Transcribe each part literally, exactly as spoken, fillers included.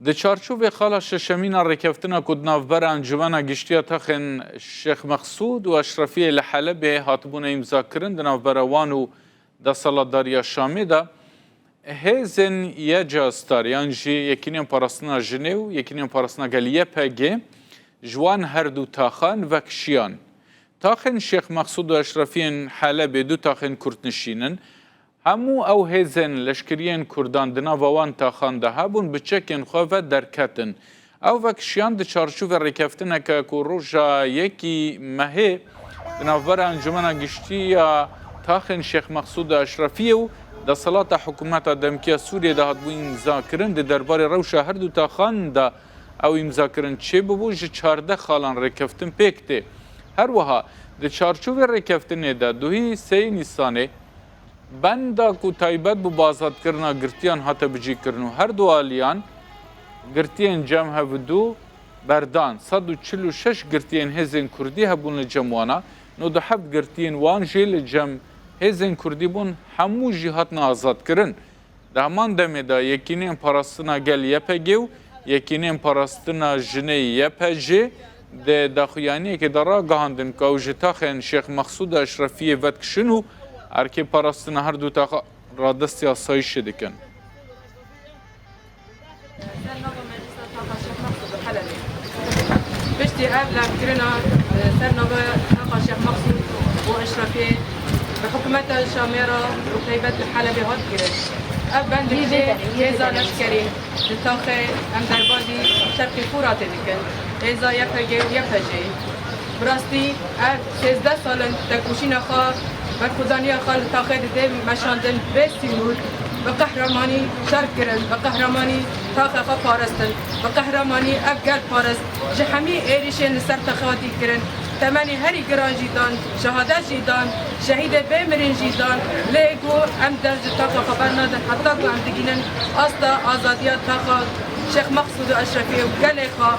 Di çarçovê xala şeşemîn a rêkeftina ku di navbera Encûmena Giştî ya Taxên Şêx Mexsûd û Eşrefiyê li Helebê hatibûne îmzakirin di navbera wan û desthilatdariya Şamê de, hêzên Y C A Star yan jî Yekînên Parastina Jinê û Yekînên Parastina Gel Y P G ji wan her du taxan vekişiyan. Taxên Şêx Mexsûd û Eşrefiyên Helebê du taxên kurdnişîn in. Hemû ew hêzên leşkeriyên kurdan di nava wan taxan de hebûn, bi çekên xwe ve derketin. Ew vekişiyan di çarçovê rêkeftineke ku roja yekî mehê di navbera Encûmena Giştî ya Taxên Şêx Mexsûd û Eşrefiyê û desthilata hikûmeta demkî ya Sûriyê de hatibû îmzakirin, di derbarê rewşa her du taxan de ew îmzakirin çêbibû, ji çardeh xalan rêkeftin pêk tê. Her wiha di çarçovê rêkeftinê de duhî sêyê Nîsanê benda ku taybet bû bi azadkirina girtiyan hate bicîkirin û her du aliyan girtiyên cem hev du berdan. Sed û çil û şeş girtiyên hêzên kurdî hebûn li cem wan a, nod û heft girtiyên wan jî li cem hêzên kurdî bûn, hemû jî hatine azadkirin. Di heman demê de Yekînên Parastina Gel Y P G û Yekînên Parastina Jinê Y P J di daxuyaniyekê de ragihandin ku ew ji taxên Şêx Mexsûd û Eşrefiyê vedikişin û erkê parastina her du taxa radestî asayîşê dikin. Ser nava Meclisa Taxa Şêx Mexsûd û Helebê. Piştî ev levkirina, e, ser nava Taxa Şêx Mexsûd û Eşrefiyê bi hikûmeta Şamê re û taybet li Helebê hat kirin. Ev bendikişê hêza leşkerî di taxê em derbazî Şerqê Furatê dikin. Hêza Y P G û Y P G. Bi rastî ev sêzdeh sal in tekoşîna xwe, berxwedaniya xwe li taxê didê meşandin bê sînor, bi qehremanî şer kirin, bi qehremanî taxê xwe parastin, bi qehremanî ev gel parist, ji hemî êrîşên li ser taxê xwe tî kirin, temenê herî giran jî dan, şehadet jî dan, şehîdê bê mirin jî dan, lê ku em dest ji taxa xwe bernadin heta ku em digihînin asta azadiya taxa Şêx Mexsûd û Eşrefiyê û gelê xwe.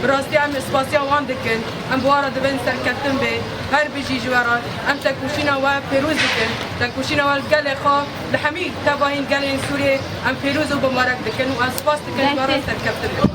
Bi rastî em spasiya wan dikin. Em bi wan re divên serkeftin bê. Her bijî ji we re. Em tekoşîna we pêroz dikin. Tekoşîna we li gelê xwe, li hemî tevahîn gelên Sûriyê em pêroz û bimarek dikin û em spas dikin ji we re serkeftin bê.